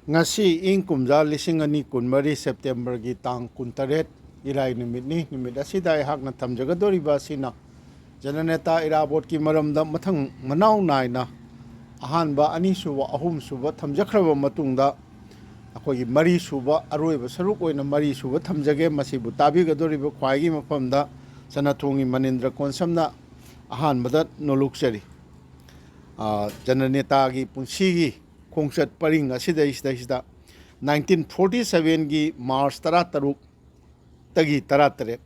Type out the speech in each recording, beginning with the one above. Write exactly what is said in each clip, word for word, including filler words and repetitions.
ꯉꯁꯤ ꯏꯪ ꯀꯨꯝꯖꯥ ꯂꯤꯁꯤꯡ ꯑꯅꯤ ꯀꯨꯟꯃꯔꯤ Septemberꯒꯤ ꯇꯥꯡ ꯀꯨꯟꯇꯔꯦꯠ, ꯏꯔꯥꯏ ꯅꯨꯃꯤꯠꯅꯤ꯫ ꯅꯨꯃꯤꯠ ꯑꯁꯤꯗ ꯑꯩꯍꯥꯛꯅ ꯊꯝꯖꯒꯗꯧꯔꯤꯕ ꯑꯁꯤꯅ ꯖꯅꯅꯦꯇꯥ ꯏꯔꯥꯕꯣꯠꯀꯤ ꯃꯔꯝꯗ ꯃꯊꯪ ꯃꯅꯥꯎ ꯅꯥꯏꯅ ꯑꯍꯥꯟꯕ, ꯑꯅꯤꯁꯨꯕ, ꯑꯍꯨꯝꯁꯨꯕ ꯊꯝꯖꯈ꯭ꯔꯕ ꯃꯇꯨꯡꯗ, ꯑꯩꯈꯣꯏꯒꯤ ꯃꯔꯤꯁꯨꯕ, ꯑꯔꯣꯏꯕ ꯁꯔꯨꯛ ꯑꯣꯏꯅ ꯃꯔꯤꯁꯨꯕ ꯊꯝꯖꯒꯦ꯫ ꯃꯁꯤꯕꯨ ꯇꯥꯕꯤꯒꯗꯧꯔꯤꯕ ꯈ꯭ꯋꯥꯏꯒꯤ ꯃꯐꯝꯗ ꯁꯅꯥꯊꯣꯡꯒꯤ ꯃꯅꯤꯟꯗ꯭ꯔ ꯀꯣꯟꯁꯝꯅ ꯑꯍꯥꯟꯕꯗ ꯅꯣꯂꯨꯛꯆꯔꯤ꯫ ꯑ, ꯖꯅꯅꯦꯇꯥꯒꯤ ꯄꯨꯟꯁꯤꯒꯤ ꯈꯣꯡꯆꯠ ꯄꯔꯤꯡ ꯑꯁꯤꯗꯩꯁꯤꯗꯩꯁꯤꯗ nineteen forty sevenꯒꯤ March ꯇꯔꯥꯇꯔꯨꯛꯇꯒꯤ ꯇꯔꯥꯇꯔꯦꯠ,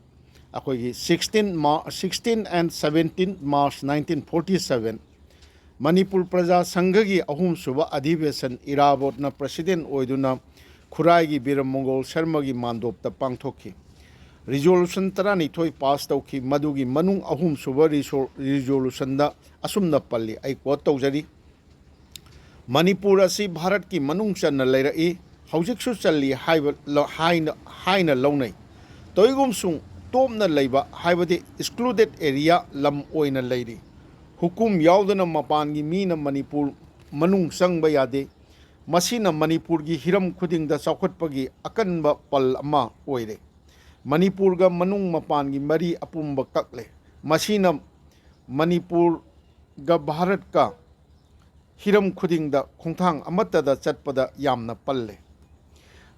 ꯑꯩꯈꯣꯏꯒꯤ sixteen Ma-, sixteen and seventeen March nineteen forty seven, Manipur ꯄ꯭ꯔꯖꯥ ꯁꯪꯘꯒꯤ ꯑꯍꯨꯝꯁꯨꯕ ꯑꯙꯤꯕꯦꯁꯟ ꯏꯔꯥꯕꯣꯠꯅ president ꯑꯣꯏꯗꯨꯅ ꯈꯨꯔꯥꯏꯒꯤ ꯕꯤꯔ ꯃꯪꯒꯣꯜ ꯁꯔꯃꯒꯤ ꯃꯥꯟꯗꯣꯞꯇ ꯄꯥꯡꯊꯣꯛꯈꯤ꯫ Resolution ꯇꯔꯥꯅꯤꯊꯣꯏ pass ꯇꯧꯈꯤ꯫ ꯃꯗꯨꯒꯤ ꯃꯅꯨꯡ ꯑꯍꯨꯝꯁꯨꯕ resol-, resolutionꯗ ꯑꯁꯨꯝꯅ ꯄꯜꯂꯤ, ꯑꯩ quote ꯇꯧꯖꯔꯤ: "ꯃꯅꯤꯄꯨꯔ ꯑꯁꯤ ꯚꯥꯔꯠꯀꯤ ꯃꯅꯨꯡ ꯆꯟꯅ ꯂꯩꯔꯛꯏ, ꯍꯧꯖꯤꯛꯁꯨ ꯆꯜꯂꯤ ꯍꯥꯏꯕ ꯂ-, ꯍꯥꯏꯅ, ꯍꯥꯏꯅ ꯂꯧꯅꯩ꯫ ꯇꯧꯏꯒꯨꯝꯁꯨꯡ ꯇꯣꯞꯅ ꯂꯩꯕ ꯍꯥꯏꯕꯗꯤ excluded area ꯂꯝ ꯑꯣꯏꯅ ꯂꯩꯔꯤ꯫ ꯍꯨꯀꯨꯝ ꯌꯥꯎꯗꯅ ꯃꯄꯥꯟꯒꯤ ꯃꯤꯅ ꯃꯅꯤꯄꯨꯔ ꯃꯅꯨꯡ ꯆꯪꯕ ꯌꯥꯗꯦ꯫ ꯃꯁꯤꯅ ꯃꯅꯤꯄꯨꯔꯒꯤ ꯍꯤꯔꯝ ꯈꯨꯗꯤꯡꯗ ꯆꯥꯎꯈꯠꯄꯒꯤ ꯑꯀꯟꯕ ꯄꯜ ꯑꯃ ꯑꯣꯏꯔꯦ꯫ ꯃꯅꯤꯄꯨꯔꯒ ꯃꯅꯨꯡ ꯃꯄꯥꯟꯒꯤ ꯃꯔꯤ ꯑꯄꯨꯝꯕ ꯀꯛꯂꯦ꯫ ꯃꯁꯤꯅ ꯃꯅꯤꯄꯨꯔꯒ ꯚꯥꯔꯠꯀ ꯍꯤꯔꯝ ꯈꯨꯗꯤꯡꯗ ꯈꯣꯡꯊꯥꯡ ꯑꯃꯠꯇꯗ ꯆꯠꯄꯗ ꯌꯥꯝꯅ ꯄꯜꯂꯦ꯫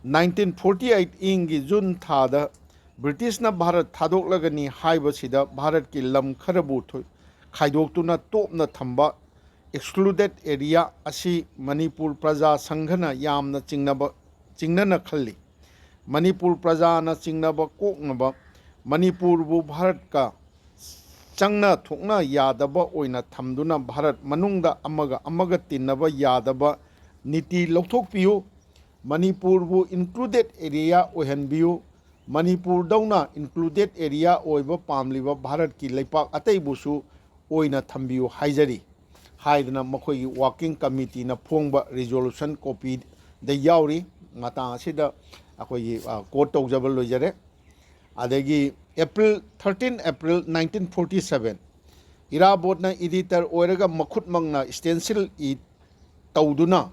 Nineteen forty eight ꯏꯪꯒꯤ June ꯊꯥꯗ ꯕ꯭ꯔꯤꯇꯤꯁꯅ ꯚꯥꯔꯠ ꯊꯥꯗꯣꯛꯂꯒꯅꯤ ꯍꯥꯏꯕꯁꯤꯗ ꯚꯥꯔꯠꯀꯤ ꯂꯝ ꯈꯔꯕꯨ ꯊꯣꯏ-, ꯈꯥꯏꯗꯣꯛꯇꯨꯅ ꯇꯣꯞꯅ ꯊꯝꯕ excluded area ꯑꯁꯤ ꯃꯅꯤꯄꯨꯔ ꯄ꯭ꯔꯖꯥ ꯁꯪꯘꯅ ꯌꯥꯝꯅ ꯆꯤꯡꯅꯕ, ꯆꯤꯡꯅꯅ ꯈꯜꯂꯤ꯫ ꯃꯅꯤꯄꯨꯔ ꯄ꯭ꯔꯖꯥꯅ ꯆꯤꯡꯅꯕ ꯀꯣꯛꯅꯕ ꯃꯅꯤꯄꯨꯔꯕꯨ ꯚꯥꯔꯠꯀ ꯆꯪꯅ ꯊꯣꯛꯅ ꯌꯥꯗꯕ ꯑꯣꯏꯅ ꯊꯝꯗꯨꯅ ꯚꯥꯔꯠ ꯃꯅꯨꯡꯗ ꯑꯃꯒ ꯑꯃꯒ ꯇꯤꯟꯅꯕ ꯌꯥꯗꯕ ꯅꯤꯇꯤ ꯂꯧꯊꯣꯛꯄꯤꯌꯨ꯫ ꯃꯅꯤꯄꯨꯔꯕꯨ included area ꯑꯣꯏꯍꯟꯕꯤꯌꯨ꯫ ꯃꯅꯤꯄꯨꯔꯗꯧꯅ included area ꯑꯣꯏꯕ ꯄꯥꯝꯂꯤꯕ ꯚꯥꯔꯠꯀꯤ ꯂꯩꯄꯥꯛ ꯑꯇꯩꯕꯨꯁꯨ ꯑꯣꯏꯅ ꯊꯝꯕꯤꯌꯨ ꯍꯥꯏꯖꯔꯤ" ꯍꯥꯏꯗꯅ ꯃꯈꯣꯏꯒꯤ working committeeꯅ ꯐꯣꯡꯕ resolution copyꯗ ꯌꯥꯎꯔꯤ꯫ ꯃꯇꯥꯡ ꯑꯁꯤꯗ ꯑꯩꯈꯣꯏꯒꯤ, ꯑ, quote ꯇꯧꯖꯕ ꯂꯣꯏꯖꯔꯦ꯫ ꯑꯗꯒꯤ April, thirteen April nineteen forty seven, ꯏꯔꯥꯕꯣꯠꯅ editor ꯑꯣꯏꯔꯒ ꯃꯈꯨꯠꯃꯛꯅ stencil ꯏ ꯇꯧꯗꯨꯅ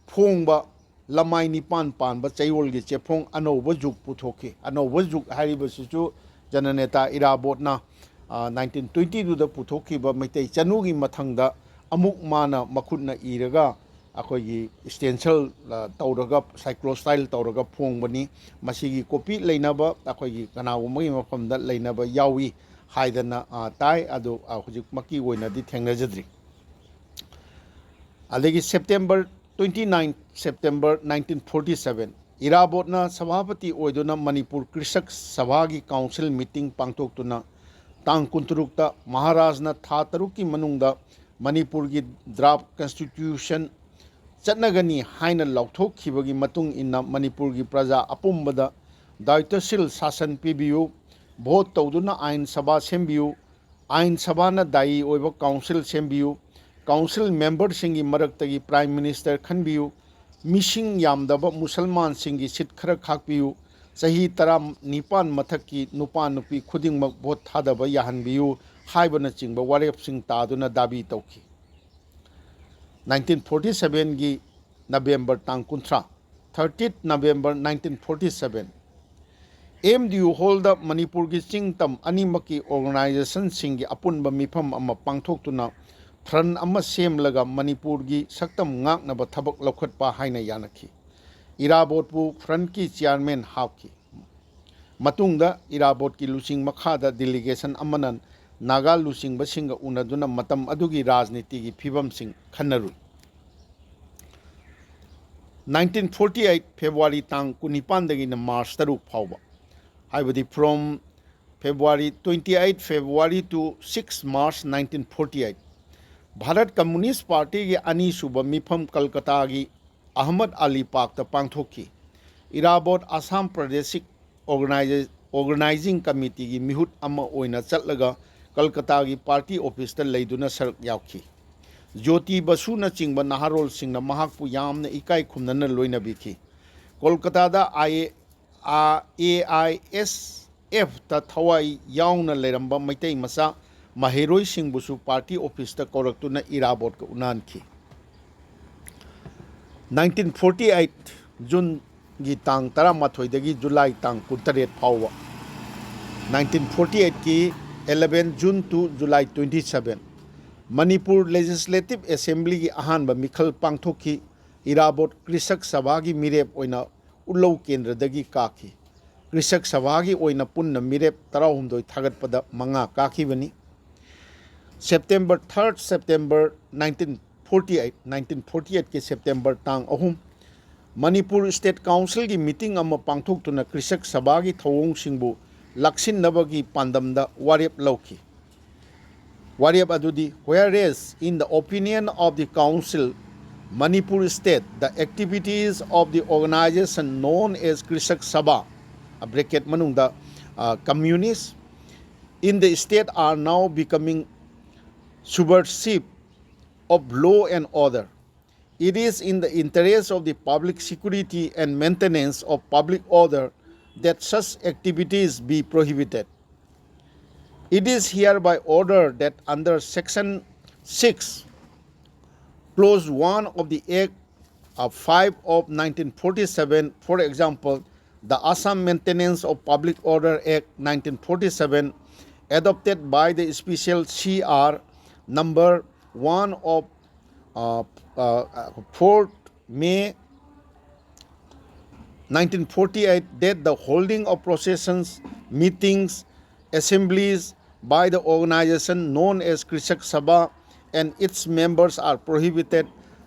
ꯐꯣꯡꯕ ꯂꯃꯥꯏ ꯅꯤꯄꯥꯟ ꯄꯥꯟꯕ ꯆꯌꯣꯜꯒꯤ ꯆꯦꯐꯣꯡ ꯑꯅꯧꯕ ꯖꯨꯛ ꯄꯨꯊꯣꯛꯈꯤ꯫ ꯑꯅꯧꯕ ꯖꯨꯛ ꯍꯥꯏꯔꯤꯕꯁꯤꯁꯨ ꯖꯅꯅꯦꯇꯥ ꯏꯔꯥꯕꯣꯠꯅ ꯅꯥꯏꯟꯇꯤꯟ ꯇ꯭ꯋꯦꯟꯇꯤꯗꯨꯗ ꯄꯨꯊꯣꯛꯈꯤꯕ ꯃꯩꯇꯩ ꯆꯅꯨꯒꯤ ꯃꯊꯪꯗ ꯑꯃꯨꯛ ꯃꯥꯅ ꯃꯈꯨꯠꯅ ꯏꯔꯒ ꯑꯩꯈꯣꯏꯒꯤ ꯁ꯭ꯇꯦꯟꯁꯜ ꯇꯧꯔꯒ, ꯁꯥꯏꯀ꯭ꯂꯣꯁꯇꯥꯏꯜ ꯇꯧꯔꯒ ꯐꯣꯡꯕꯅꯤ꯫ ꯃꯁꯤꯒꯤ ꯀꯣꯄꯤ ꯂꯩꯅꯕ, ꯑꯩꯈꯣꯏꯒꯤ ꯀꯅꯥꯒꯨꯝꯕꯒꯤ ꯃꯐꯝꯗ ꯂꯩꯅꯕ ꯌꯥꯎꯏ ꯍꯥꯏꯗꯅ ꯇꯥꯏ꯫ ꯑꯗꯨ ꯍꯧꯖꯤꯛꯃꯛꯀꯤ ꯑꯣꯏꯅꯗꯤ ꯊꯦꯡꯅꯖꯗ꯭ꯔꯤ꯫ ꯑꯗꯒꯤ September twenty nine, September nineteen forty seven, ꯏꯔꯥꯕꯣꯠꯅ ꯁꯚꯥꯄꯇꯤ ꯑꯣꯏꯗꯨꯅ ꯃꯅꯤꯄꯨꯔ ꯀ꯭ꯔꯤꯁꯛ ꯁꯚꯥꯒꯤ ꯀꯥꯎꯟꯁꯤꯜ ꯃꯤꯇꯤꯡ ꯄꯥꯡꯊꯣꯛꯇꯨꯅ ꯇꯥꯡ ꯀꯨꯟꯇꯔꯨꯛꯇ ꯃꯍꯥꯔꯥꯖꯅ ꯊꯥ ꯇꯔꯨꯛꯀꯤ ꯃꯅꯨꯡꯗ ꯃꯅꯤꯄꯨꯔꯒꯤ ꯗ꯭ꯔꯥꯐ ꯀꯟꯁꯇꯤꯇ꯭ꯌꯨꯁꯟ ꯆꯠꯅꯒꯅꯤ ꯍꯥꯏꯅ ꯂꯥꯎꯊꯣꯛꯈꯤꯕꯒꯤ ꯃꯇꯨꯡ ꯏꯟꯅ ꯃꯅꯤꯄꯨꯔꯒꯤ ꯄ꯭ꯔꯖꯥ ꯑꯄꯨꯝꯕꯗ ꯗꯥꯏꯇꯣꯁꯤꯜ ꯁꯥꯁꯟ ꯄꯤꯕꯤꯌꯨ, ꯚꯣꯠ ꯇꯧꯗꯨꯅ ꯑꯥꯏꯟ ꯁꯚꯥ ꯁꯦꯝꯕꯤꯌꯨ, ꯑꯥꯏꯟ ꯁꯚꯥꯅ ꯗꯥꯌꯤ ꯑꯣꯏꯕ ꯀꯥꯎꯟꯁꯤꯜ ꯁꯦꯝꯕꯤꯌꯨ, ꯀꯥꯎꯟꯁꯤꯜ ꯃꯦꯝꯕꯔꯁꯤꯡꯒꯤ ꯃꯔꯛꯇꯒꯤ ꯄ꯭ꯔꯥꯏꯝ ꯃꯤꯅꯤꯁꯇꯔ ꯈꯟꯕꯤꯌꯨ, ꯃꯤꯁꯤꯡ ꯌꯥꯝꯗꯕ ꯃꯨꯁꯜꯃꯥꯟꯁꯤꯡꯒꯤ ꯁꯤꯠ ꯈꯔ ꯈꯥꯛꯄꯤꯌꯨ, ꯆꯍꯤ ꯇꯔꯥ ꯅꯤꯄꯥꯟ ꯃꯊꯛꯀꯤ ꯅꯨꯄꯥ ꯅꯨꯄꯤ ꯈꯨꯗꯤꯡꯃꯛ ꯚꯣꯠ ꯊꯥꯗꯕ ꯌꯥꯍꯟꯕꯤꯌꯨ ꯍꯥꯏꯕꯅꯆꯤꯡꯕ ꯋꯥꯔꯦꯞꯁꯤꯡ ꯇꯥꯗꯨꯅ ꯗꯥꯕꯤ ꯇꯧꯈꯤ꯫ ꯅꯥꯏꯟꯇꯤꯟ ꯐꯣꯔꯇꯤ ꯁꯚꯦꯟꯒꯤ ꯅꯕꯦꯝꯕꯔ ꯇꯥꯡ ꯀꯨꯟꯊ꯭ꯔꯥ, thirtieth November nineteen forty seven, M D U ꯍꯣꯜꯗ ꯃꯅꯤꯄꯨꯔꯒꯤ ꯆꯤꯡ ꯇꯝ ꯑꯅꯤꯃꯛꯀꯤ ꯑꯣꯔꯒꯅꯥꯏꯖꯦꯁꯟꯁꯤꯡꯒꯤ ꯑꯄꯨꯟꯕ ꯃꯤꯐꯝ ꯑꯃ ꯄꯥꯡꯊꯣꯛꯇꯨꯅ ꯐ꯭ꯔꯟ ꯑꯃ ꯁꯦꯝꯂꯒ ꯃꯅꯤꯄꯨꯔꯒꯤ ꯁꯛꯇꯝ ꯉꯥꯛꯅꯕ ꯊꯕꯛ ꯂꯧꯈꯠꯄ ꯍꯥꯏꯅ ꯌꯥꯅꯈꯤ꯫ ꯏꯔꯥꯕꯣꯠꯄꯨ ꯐ꯭ꯔꯟꯀꯤ ꯆꯤꯌꯥꯔꯃꯦꯟ ꯍꯥꯞꯈꯤ꯫ ꯃꯇꯨꯡꯗ ꯏꯔꯥꯕꯣꯠꯀꯤ ꯂꯨꯆꯤꯡ ꯃꯈꯥꯗ ꯗꯦꯂꯤꯒꯦꯁꯟ ꯑꯃꯅ ꯅꯥꯒꯥ ꯂꯨꯆꯤꯡꯕꯁꯤꯡꯒ ꯎꯅꯗꯨꯅ ꯃꯇꯝ ꯑꯗꯨꯒꯤ ꯔꯥꯖꯅꯤꯇꯤꯒꯤ ꯐꯤꯕꯝꯁꯤꯡ ꯈꯟꯅꯔꯨꯏ꯫ ꯅꯥꯏꯟꯇꯤꯟ ꯐꯣꯔꯇꯤ ꯑꯩꯠ ꯐꯦꯕ꯭ꯔꯨꯋꯥꯔꯤ ꯇꯥꯡ ꯀꯨꯟꯅꯤꯄꯥꯟꯗꯒꯤꯅ ꯃꯥꯔꯆ ꯇꯔꯨꯛ ꯐꯥꯎꯕ, ꯍꯥꯏꯕꯗꯤ from February, twenty eight February to six March nineteen forty eight, Bharat communist ꯄꯥꯔꯇꯤꯒꯤ ꯑꯅꯤꯁꯨꯕ ꯃꯤꯐꯝ ꯀꯜꯀꯇꯥꯒꯤ ꯑꯍꯃꯗ ꯑꯂꯤ ꯄꯥꯔꯛꯇ ꯄꯥꯡꯊꯣꯛꯈꯤ꯫ ꯏꯔꯥꯕꯣꯠ ꯑꯁꯥꯝ ꯄ꯭ꯔꯗꯦꯁꯤꯛ ꯑꯣꯔꯒꯅꯥꯏꯖ-, ꯑꯣꯔꯒꯅꯥꯏꯖꯤꯡ ꯀꯃꯤꯇꯤꯒꯤ ꯃꯤꯍꯨꯠ ꯑꯃ ꯑꯣꯏꯅ ꯆꯠꯂꯒ ꯀꯜꯀꯇꯥꯒꯤ ꯄꯥꯔꯇꯤ ꯑꯣꯐꯤꯁꯇ ꯂꯩꯗꯨꯅ ꯁꯔꯨꯛ ꯌꯥꯎꯈꯤ꯫ ꯖꯣꯇꯤ ꯕꯁꯨꯅꯆꯤꯡꯕ ꯅꯍꯥꯔꯣꯜꯁꯤꯡꯅ ꯃꯍꯥꯛꯄꯨ ꯌꯥꯝꯅ ꯏꯀꯥꯏ ꯈꯨꯝꯅꯅ ꯂꯣꯏꯅꯕꯤꯈꯤ꯫ ꯀꯣꯜꯀꯇꯥꯗ I A, ah, A I ꯑꯦꯁ ꯑꯦꯐꯇ ꯊꯋꯥꯏ ꯌꯥꯎꯅ ꯂꯩꯔꯝꯕ ꯃꯩꯇꯩ ꯃꯆꯥ ꯃꯍꯩꯔꯣꯏꯁꯤꯡꯕꯨꯁꯨ ꯄꯥꯔꯇꯤ ꯑꯣꯐꯤꯁꯇ ꯀꯧꯔꯛꯇꯨꯅ ꯏꯔꯥꯕꯣꯠꯀ ꯎꯅꯍꯟꯈꯤ꯫ Nineteen forty eight Juneꯒꯤ ꯇꯥꯡ ꯇꯔꯥꯃꯥꯊꯣꯏꯗꯒꯤ July ꯇꯥꯡ ꯀꯨꯟꯇꯔꯦꯠ ꯐꯥꯎꯕ, nineteen forty eight ꯀꯤ eleven June to July twenty seven, Manipur Legislative Assemblyꯒꯤ ꯑꯍꯥꯟꯕ ꯃꯤꯈꯜ ꯄꯥꯡꯊꯣꯛꯈꯤ꯫ ꯏꯔꯥꯕꯣꯠ ꯀ꯭ꯔꯤꯁꯛ ꯁꯚꯥꯒꯤ ꯃꯤꯔꯦꯞ ꯑꯣꯏꯅ ꯎꯠꯂꯧ ꯀꯦꯟꯗ꯭ꯔꯗꯒꯤ ꯀꯥꯈꯤ꯫ ꯀ꯭ꯔꯤꯁꯛ ꯁꯚꯥꯒꯤ ꯑꯣꯏꯅ ꯄꯨꯟꯅ ꯃꯤꯔꯦꯞ ꯇꯔꯥꯍꯨꯝꯗꯣꯏ ꯊꯥꯒꯠꯄꯗ ꯃꯉꯥ ꯀꯥꯈꯤꯕꯅꯤ꯫ September third, September nineteen forty eight, nineteen forty eight ꯀꯤ September ꯇꯥꯡ ꯑꯍꯨꯝ, ꯃꯅꯤꯄꯨꯔ State Councilꯒꯤ meeting ꯑꯃ ꯄꯥꯡꯊꯣꯛꯇꯨꯅ ꯀ꯭ꯔꯤꯁꯛ ꯁꯚꯥꯒꯤ ꯊꯧꯑꯣꯡꯁꯤꯡꯕꯨ ꯂꯥꯛꯁꯤꯟꯅꯕꯒꯤ ꯄꯥꯟꯗꯝꯗ ꯋꯥꯔꯦꯞ ꯂꯧꯈꯤ꯫ ꯋꯥꯔꯦꯞ ꯑꯗꯨꯗꯤ, whereas in the opinion of the Council, Manipur State, the activities of the organization known as Krishak Sabha, bracket ꯃꯅꯨꯡꯗ, ꯑ, communist, in the state are now becoming subversive of law and order. It is in the interest of the public security and maintenance of public order that such activities be prohibited. It is hereby ordered that under Section six, Clause one of the Act, uh, five of nineteen forty-seven, for example, the Assam Maintenance of Public Order Act nineteen forty-seven, adopted by the special C R number one of, uh, uh, fourth May nineteen forty-eight, that the holding of processions, meetings, assemblies by the organization known as Krishak Sabha and its members are prohibited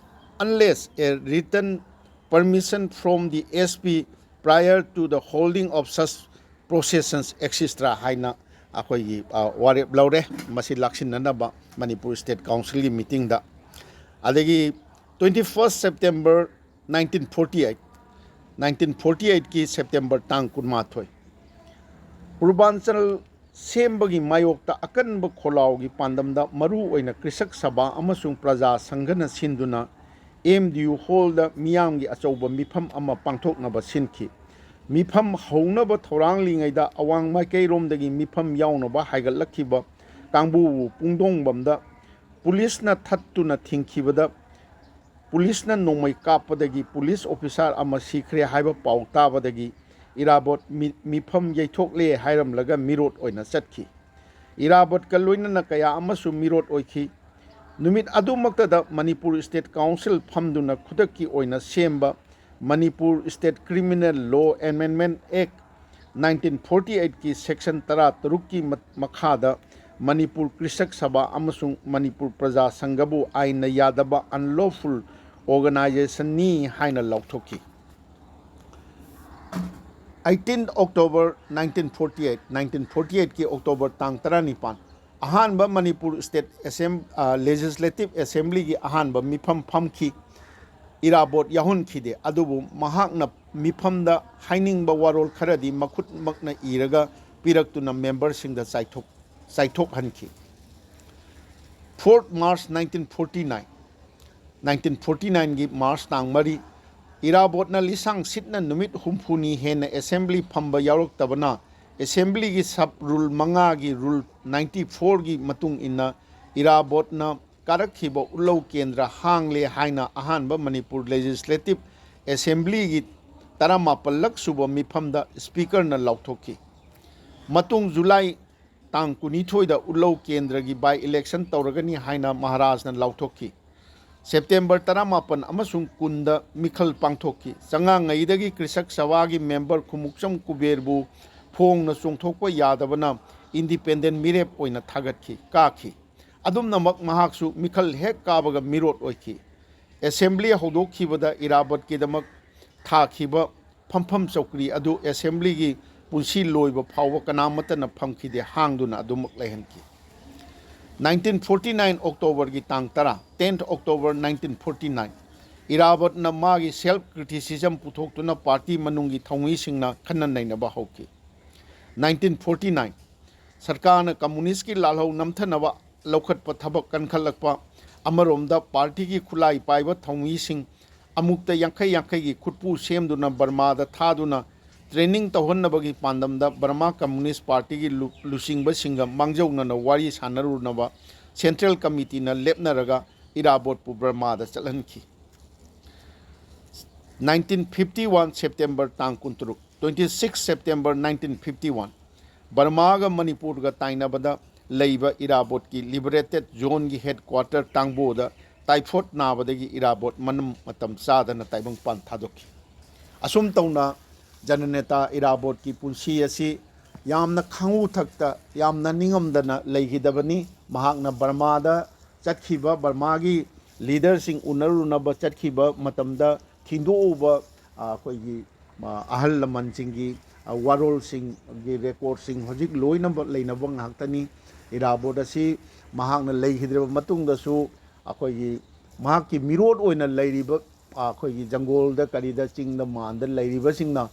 unless a written permission from the S P prior to the holding of such processions, et cetera ꯍꯥꯏꯅ ꯑꯩꯈꯣꯏꯒꯤ, ꯑ, ꯋꯥꯔꯦꯞ ꯂꯧꯔꯦ꯫ ꯃꯁꯤ ꯂꯥꯛꯁꯤꯟꯅꯅꯕ Manipur State Councilꯒꯤ meetingꯗ꯫ ꯑꯗꯒꯤ twenty first September nineteen forty eight, nineteen forty eight ꯀꯤ September ꯇꯥꯡ ꯀꯨꯟꯃꯥꯊꯣꯏ, ꯄꯨꯔꯕꯥꯟꯆꯜ ꯁꯦꯝꯕꯒꯤ ꯃꯥꯌꯣꯛꯇ ꯑꯀꯟꯕ ꯈꯣꯜꯂꯥꯎꯒꯤ ꯄꯥꯟꯗꯝꯗ ꯃꯔꯨ ꯑꯣꯏꯅ ꯀ꯭ꯔꯤꯁꯛ ꯁꯚꯥ ꯑꯃꯁꯨꯡ ꯄ꯭ꯔꯖꯥ ꯁꯪꯘꯅ ꯁꯤꯟꯗꯨꯅ M D U hallꯗ ꯃꯤꯌꯥꯝꯒꯤ ꯑꯆꯧꯕ ꯃꯤꯐꯝ ꯑꯃ ꯄꯥꯡꯊꯣꯛꯅꯕ ꯁꯤꯟꯈꯤ꯫ ꯃꯤꯐꯝ ꯍꯧꯅꯕ ꯊꯧꯔꯥꯡꯂꯤꯉꯩꯗ ꯑꯋꯥꯡ ꯃꯥꯏꯀꯩꯔꯣꯝꯗꯒꯤ ꯃꯤꯐꯝ ꯌꯥꯎꯅꯕ ꯍꯥꯏꯒꯠꯂꯛꯈꯤꯕ ꯀꯥꯡꯕꯨꯕꯨ ꯄꯨꯡꯗꯣꯡꯕꯝꯗ ꯄꯨꯂꯤꯁꯅ ꯊꯠꯇꯨꯅ ꯊꯤꯡꯈꯤꯕꯗ ꯄꯨꯂꯤꯁꯅ ꯅꯣꯡꯃꯩ ꯀꯥꯞꯄꯗꯒꯤ ꯄꯨꯂꯤꯁ ꯑꯣꯐꯤꯁꯥꯔ ꯑꯃ ꯁꯤꯈ꯭ꯔꯦ ꯍꯥꯏꯕ ꯄꯥꯎ ꯇꯥꯕꯗꯒꯤ ꯏꯔꯥꯕꯣꯠ ꯃꯤ-, ꯃꯤꯐꯝ ꯌꯩꯊꯣꯛꯂꯦ ꯍꯥꯏꯔꯝꯂꯒ ꯃꯤꯔꯣꯠ ꯑꯣꯏꯅ ꯆꯠꯈꯤ꯫ ꯏꯔꯥꯕꯣꯠꯀ ꯂꯣꯏꯅꯅ ꯀꯌꯥ ꯑꯃꯁꯨ ꯃꯤꯔꯣꯠ ꯑꯣꯏꯈꯤ꯫ ꯅꯨꯃꯤꯠ ꯑꯗꯨꯃꯛꯇꯗ ꯃꯅꯤꯄꯨꯔ ꯁ꯭ꯇꯦꯠ ꯀꯥꯎꯟꯁꯤꯜ ꯐꯝꯗꯨꯅ ꯈꯨꯗꯛꯀꯤ ꯑꯣꯏꯅ ꯁꯦꯝꯕ ꯃꯅꯤꯄꯨꯔ ꯁ꯭ꯇꯦꯠ ꯀ꯭ꯔꯤꯃꯤꯅꯦꯜ ꯂꯣ ꯑꯦꯃꯦꯟꯗꯃꯦꯟ ꯑꯦꯛ ꯅꯥꯏꯟꯇꯤꯟ ꯐꯣꯔꯇꯤ ꯑꯩꯠꯀꯤ ꯁꯦꯛꯁꯟ ꯇꯔꯥ ꯇꯔꯨꯛꯀꯤ ꯃ-, ꯃꯈꯥꯗ ꯃꯅꯤꯄꯨꯔ ꯀ꯭ꯔꯤꯁꯛ ꯁꯚꯥ ꯑꯃꯁꯨꯡ ꯃꯅꯤꯄꯨꯔ ꯄ꯭ꯔꯖꯥ ꯁꯪꯘꯕꯨ ꯑꯥꯏꯟꯅ ꯌꯥꯗꯕ unlawful organizationꯅꯤ ꯍꯥꯏꯅ ꯂꯥꯎꯊꯣꯛꯈꯤ꯫ Eighteen October nineteen forty eight, nineteen forty eightꯀꯤ October ꯇꯥꯡ ꯇꯔꯥꯅꯤꯄꯥꯟ, ꯑꯍꯥꯟꯕ ꯃꯅꯤꯄꯨꯔ ꯁ꯭ꯇꯦꯠ ꯑꯦꯁꯦꯝ-, ꯑ, ꯂꯦꯖꯤꯁꯂꯦꯇꯤꯚ ꯑꯦꯁꯦꯝꯕ꯭ꯂꯤꯒꯤ ꯑꯍꯥꯟꯕ ꯃꯤꯐꯝ ꯐꯝꯈꯤ꯫ ꯏꯔꯥꯕꯣꯠ ꯌꯥꯎꯍꯟꯈꯤꯗꯦ, ꯑꯗꯨꯕꯨ ꯃꯍꯥꯛꯅ ꯃꯤꯐꯝꯗ ꯍꯥꯏꯅꯤꯡꯕ ꯋꯥꯔꯣꯜ ꯈꯔꯗꯤ ꯃꯈꯨꯠꯃꯛꯅ ꯏꯔꯒ ꯄꯤꯔꯛꯇꯨꯅ ꯃꯦꯝꯕꯔꯁꯤꯡꯗ ꯆꯥꯏꯊꯣꯛ-, ꯆꯥꯏꯊꯣꯛꯍꯟꯈꯤ꯫ Fourth March nineteen forty nine, nineteen forty nineꯒꯤ March ꯇꯥꯡ ꯃꯔꯤ, ꯏꯔꯥꯕꯣꯠꯅ ꯂꯤꯁꯥꯡ ꯁꯤꯠꯅ ꯅꯨꯃꯤꯠ ꯍꯨꯝꯐꯨꯅꯤ ꯍꯦꯟꯅ ꯑꯦꯁꯦꯝꯕ꯭ꯂꯤ ꯐꯝꯕ ꯌꯥꯎꯔꯛꯇꯕꯅ ꯑꯦꯁꯦꯝꯕ꯭ꯂꯤꯒꯤ sub rule ꯃꯉꯥꯒꯤ rule ninety fourꯒꯤ ꯃꯇꯨꯡ ꯏꯟꯅ ꯏꯔꯥꯕꯣꯠꯅ ꯀꯥꯔꯛꯈꯤꯕ ꯎꯠꯂꯧ ꯀꯦꯟꯗ꯭ꯔ ꯍꯥꯡꯂꯦ ꯍꯥꯏꯅ ꯑꯍꯥꯟꯕ ꯃꯅꯤꯄꯨꯔ ꯂꯦꯖꯤꯁꯂꯦꯇꯤꯚ ꯑꯦꯁꯦꯝꯕ꯭ꯂꯤꯒꯤ ꯇꯔꯥꯃꯥꯄꯜꯂꯛ ꯁꯨꯕ ꯃꯤꯐꯝꯗ ꯁ꯭ꯄꯤꯀꯔꯅ ꯂꯥꯎꯊꯣꯛꯈꯤ꯫ ꯃꯇꯨꯡ ꯖꯨꯂꯥꯏ ꯇꯥꯡ ꯀꯨꯟꯅꯤꯊꯣꯏꯗ ꯎꯠꯂꯧ ꯀꯦꯟꯗ꯭ꯔꯒꯤ by election ꯇꯧꯔꯒꯅꯤ ꯍꯥꯏꯅ ꯃꯍꯥꯔꯥꯖꯅ ꯂꯥꯎꯊꯣꯛꯈꯤ꯫ ꯁꯦꯞꯇꯦꯝꯕꯔ ꯇꯔꯥꯃꯥꯄꯟ ꯑꯃꯁꯨꯡ ꯀꯨꯟꯗ ꯃꯤꯈꯜ ꯄꯥꯡꯊꯣꯛꯈꯤ꯫ ꯆꯉꯥꯡꯉꯩꯗꯒꯤ ꯀ꯭ꯔꯤꯁꯛ ꯁꯚꯥꯒꯤ ꯃꯦꯝꯕꯔ ꯈꯨꯃꯨꯛꯆꯝ ꯀꯨꯕꯦꯔꯕꯨ ꯐꯣꯡꯅ ꯆꯣꯡꯊꯣꯛꯄ ꯌꯥꯗꯕꯅ ꯏꯟꯗꯤꯄꯦꯟꯗꯦꯟ ꯃꯤꯔꯦꯞ ꯑꯣꯏꯅ ꯊꯥꯒꯠꯈꯤ, ꯀꯥꯈꯤ꯫ ꯑꯗꯨꯝꯅꯃꯛ ꯃꯍꯥꯛꯁꯨ ꯃꯤꯈꯜ ꯍꯦꯛ ꯀꯥꯕꯒ ꯃꯤꯔꯣꯠ ꯑꯣꯏꯈꯤ꯫ ꯑꯦꯁꯦꯝꯕ꯭ꯂꯤ ꯍꯧꯗꯣꯛꯈꯤꯕꯗ ꯏꯔꯥꯕꯠꯀꯤꯗꯃꯛ ꯊꯥꯈꯤꯕ ꯐꯝꯐꯝ ꯆꯧꯀ꯭ꯔꯤ ꯑꯗꯨ ꯑꯦꯁꯦꯝꯕ꯭ꯂꯤꯒꯤ ꯄꯨꯟꯁꯤ ꯂꯣꯏꯕ ꯐꯥꯎꯕ ꯀꯅꯥꯃꯠꯇꯅ ꯐꯝꯈꯤꯗꯦ, ꯍꯥꯡꯗꯨꯅ ꯑꯗꯨꯃꯛ ꯂꯩꯍꯟꯈꯤ꯫ Nineteen forty nine Octoberꯒꯤ ꯇꯥꯡ ꯇꯔꯥ, tenth October nineteen forty nine, ꯏꯔꯥꯕꯠꯅ ꯃꯥꯒꯤ self criticism ꯄꯨꯊꯣꯛꯇꯨꯅ ꯄꯥꯔꯇꯤ ꯃꯅꯨꯡꯒꯤ ꯊꯧꯃꯤꯁꯤꯡꯅ ꯈꯟꯅ ꯅꯩꯅꯕ ꯍꯧꯈꯤ꯫ Nineteen forty nine, ꯁꯔꯀꯥꯔꯅ ꯀꯝꯃꯨꯅꯤꯁ꯭ꯠꯀꯤ ꯂꯥꯜꯍꯧ ꯅꯝꯊꯅꯕ ꯂꯧꯈꯠꯄ ꯊꯕꯛ ꯀꯟꯈꯠꯂꯛꯄ, ꯑꯃꯔꯣꯝꯗ ꯄꯥꯔꯇꯤꯒꯤ ꯈꯨꯠꯂꯥꯏ ꯄꯥꯏꯕ ꯊꯧꯃꯤꯁꯤꯡ ꯑꯃꯨꯛꯇ ꯌꯥꯡꯈꯩ ꯌꯥꯡꯈꯩꯒꯤ ꯈꯨꯠꯄꯨ ꯁꯦꯝꯗꯨꯅ ꯕꯔꯃꯥꯗ ꯊꯥꯗꯨꯅ training ꯇꯧꯍꯟꯅꯕꯒꯤ ꯄꯥꯟꯗꯝꯗ ꯕꯔꯃꯥ ꯀꯝꯃꯨꯅꯤꯁ꯭ꯠ ꯄꯥꯔꯇꯤꯒꯤ ꯂꯨ-, ꯂꯨꯆꯤꯡꯕꯁꯤꯡꯒ ꯃꯥꯡꯖꯧꯅꯅ ꯋꯥꯔꯤ ꯁꯥꯟꯅꯔꯨꯅꯕ Central Committeeꯅ ꯂꯦꯞꯅꯔꯒ ꯏꯔꯥꯕꯣꯠꯄꯨ ꯕꯔꯃꯥꯗ ꯆꯠꯍꯟꯈꯤ꯫ ꯅꯥꯏꯟꯇꯤꯟ ꯐꯤꯐꯇꯤ ꯋꯥꯟ ꯁꯦꯞꯇꯦꯝꯕꯔ ꯇꯥꯡ ꯀꯨꯟꯇꯔꯨꯛ, twenty six September nineteen fifty one, ꯕꯔꯃꯥꯒ ꯃꯅꯤꯄꯨꯔꯒ ꯇꯥꯏꯅꯕꯗ ꯂꯩꯕ ꯏꯔꯥꯕꯣꯠꯀꯤ ꯂꯤꯕꯔꯦꯇꯦꯠ ꯖꯣꯟꯒꯤ ꯍꯦꯗ ꯀ꯭ꯋꯥꯇꯔ ꯇꯥꯡꯕꯣꯗ ꯇꯥꯏꯐꯣꯠ ꯅꯥꯕꯗꯒꯤ ꯏꯔꯥꯕꯣꯠ ꯃꯅꯝ ꯃꯇꯝ ꯆꯥꯗꯅ ꯇꯥꯏꯕꯪꯄꯥꯟ ꯊꯥꯗꯣꯛꯈꯤ꯫ ꯑꯁꯨꯝ ꯇꯧꯅ ꯖꯅꯅꯦꯇꯥ ꯏꯔꯥꯕꯣꯠꯀꯤ ꯄꯨꯟꯁꯤ ꯑꯁꯤ ꯌꯥꯝꯅ ꯈꯪꯎ ꯊꯛꯇ, ꯌꯥꯝꯅ ꯅꯤꯡꯉꯝꯗꯅ ꯂꯩꯈꯤꯗꯕꯅꯤ꯫ ꯃꯍꯥꯛꯅ ꯕꯔꯃꯥꯗ ꯆꯠꯈꯤꯕ, ꯕꯔꯃꯥꯒꯤ ꯂꯤꯗꯔꯁꯤꯡ ꯎꯅꯔꯨꯅꯕ ꯆꯠꯈꯤꯕ ꯃꯇꯝꯗ ꯊꯤꯟꯗꯣꯛꯎꯕ, ꯑ, ꯑꯩꯈꯣꯏꯒꯤ, ꯑ, ꯑꯍꯜ ꯂꯃꯟꯁꯤꯡꯒꯤ, ꯑ, ꯋꯥꯔꯣꯜꯁꯤꯡꯒꯤ ꯔꯦꯀꯣꯔꯠꯁꯤꯡ ꯍꯧꯖꯤꯛ ꯂꯣꯏꯅꯃꯛ ꯂꯩꯅꯕ ꯉꯥꯛꯇꯅꯤ꯫ ꯏꯔꯥꯕꯣꯠ ꯑꯁꯤ ꯃꯍꯥꯛꯅ ꯂꯩꯈꯤꯗ꯭ꯔꯕ ꯃꯇꯨꯡꯗꯁꯨ ꯑꯩꯈꯣꯏꯒꯤ ꯃꯍꯥꯛꯀꯤ ꯃꯤꯔꯣꯠ ꯑꯣꯏꯅ ꯂꯩꯔꯤꯕ, ꯑ, ꯑꯩꯈꯣꯏꯒꯤ ꯖꯪꯒꯣꯜꯗ, ꯀꯔꯤꯗ, ꯆꯤꯡꯗ ꯃꯥꯟꯗ ꯂꯩꯔꯤꯕꯁꯤꯡꯅ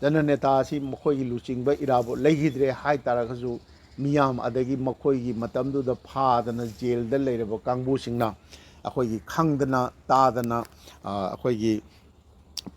ꯖꯅꯅꯦꯇꯥ ꯑꯁꯤ ꯃꯈꯣꯏꯒꯤ ꯂꯨꯆꯤꯡꯕ ꯏꯔꯥꯕꯣꯠ ꯂꯩꯈꯤꯗ꯭ꯔꯦ ꯍꯥꯏ ꯇꯥꯔꯒꯁꯨ, ꯃꯤꯌꯥꯝ ꯑꯗꯒꯤ ꯃꯈꯣꯏꯒꯤ ꯃꯇꯝꯗꯨꯗ ꯐꯥꯗꯅ ꯖꯦꯜꯗ ꯂꯩꯔꯕ ꯀꯥꯡꯕꯨꯁꯤꯡꯅ ꯑꯩꯈꯣꯏꯒꯤ ꯈꯪꯗꯅ ꯇꯥꯗꯅ, ꯑ, ꯑꯩꯈꯣꯏꯒꯤ